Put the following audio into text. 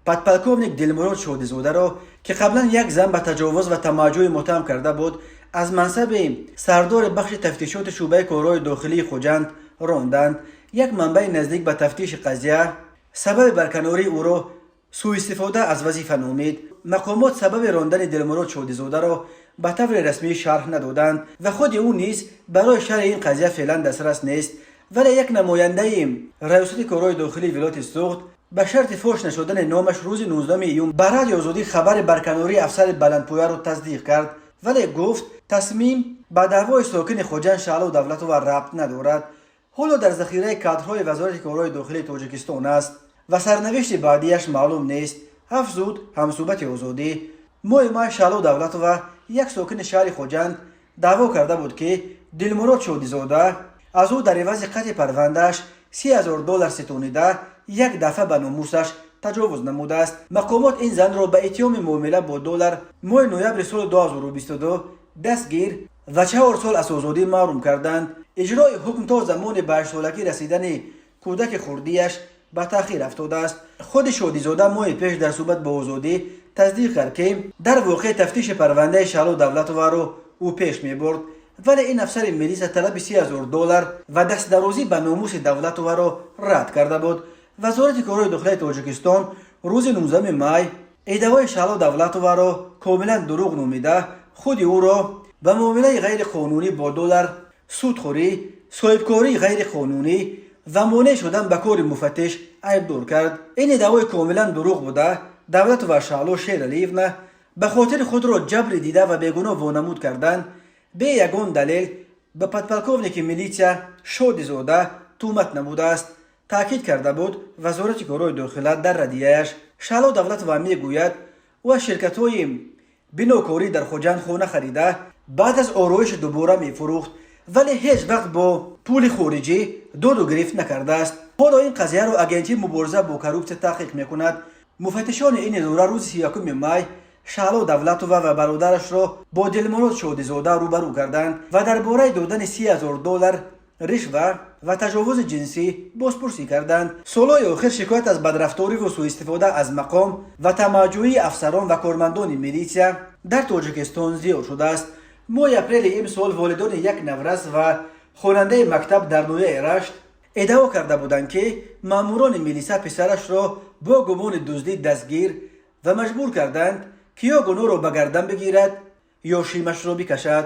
Подполковник Дилмурод Шодизодаро, ки қаблан як зан ба таҷовуз ва тамаъҷӯӣ муттаҳам карда буд, аз мансаби сардори бахши тафтишоти шӯъбаи корҳои дохилии Хуҷанд ронданд. Як манбаи наздик ба тафтиши қазия сабаби барканории ӯро сӯистифода аз вазифа номид. Мақомот сабаби рондани Дилмурод Шодизодаро ба таври расмӣ шарҳ надоданд ва худи ӯ низ барои шарҳи ин қазия феълан дастрас нест. Вале як намояндаи Раёсати корҳои дохилии вилояти Суғд ба шарти фош нашудани номаш рӯзи 19 июн ба Радиои Озодӣ хабари барканории афсари баландпояро тасдиқ кард, вале гуфт, тасмим ба даъвои сокини Хуҷанд Шаъло Давлатова рабт надорад. Ҳоло дар захираи кадрҳои Вазорати корҳои дохилии Тоҷикистон аст ва сарнавишти баъдияш маълум нест, афзуд ҳамсӯҳбати Озодӣ. Моҳи май Шаъло Давлатова, як сокини шаҳри Хуҷанд, даъво карда буд, ки Дилмурод Шодизода аз ӯ дар ивази қатъи парвандааш 30 000 доллар ситонида, як дафъа ба номусаш таҷовуз намудааст. Мақомот ин занро ба иттиҳоми муомила бо доллар моҳи ноябри соли 2022 дастгир ва 4 сол аз озодӣ маҳрум карданд. Иҷрои ҳукм то замони ба ҳаштсолагӣ расидани кӯдаки хурдиаш ба таъхир афтодааст. Худи Шодизода моҳи пеш дар суҳбат бо Озодӣ тасдиқ кард, ки дар воқеъ тафтиши парвандаи Шаъло Давлатоваро ӯ пеш мебурд, вале ин афсари милиса талаби 30 000 доллар ва дастдарозӣ ба номуси Давлатоваро рад карда буд. Вазорати корҳои дохилаи Тоҷикистон рӯзи 19 май иддаои Шаъло Давлатоваро комилан дурӯғ номида, худи ӯро ба муомилаи ғайриқонунӣ бо доллар, судхӯрӣ, соҳибкории ғайриқонунӣ ва монеъ шудан ба кори муфаттиш айбдор кард. Ин иддаои комилан дурӯғ буда, Давлатова Шаъло Шералиевна ба хотири худро ҷабри дида ва бегуноҳ вонамуд кардан, бе ягон далел ба подполковники милитсия Шодизода туҳмат намудааст, таъкид карда буд Вазорати корҳои дохила дар раддияяш. Шаъло Давлатова мегӯяд, ӯ аз ширкатҳои бинокорӣ дар Хуҷанд хона харида, баъд аз ороиши дубора мефурӯхт, вале ҳеҷ вақт бо пули хориҷӣ доду гирифт накардааст. Ҳоло ин қазияро Агентии мубориза бо коррупсия таҳқиқ мекунад. Муфаттишони ин идора рӯзи 31 май Шаъло Давлатова ва бародарашро бо Дилмурод Шодизода рӯбарӯ карданд ва дар бораи додани 30 000 доллар ришва ва таҷовузи ҷинсӣ бозпурсӣ карданд. Солҳои охир шикоят аз бадрафториву сӯистифода аз мақом ва тамаъҷӯии афсарон ва кормандони милитсия дар Тоҷикистон зиёд шудааст. Моҳи апрели имсол волидони як наврас ва хонандаи мактаб дар ноҳияи Рашт иддао карда буданд, ки маъмурони милиса писарашро бо гумони дуздӣ дастгир ва маҷбур карданд, ки ё гуноҳро ба гардан бигирад, ё шимашро бикашад.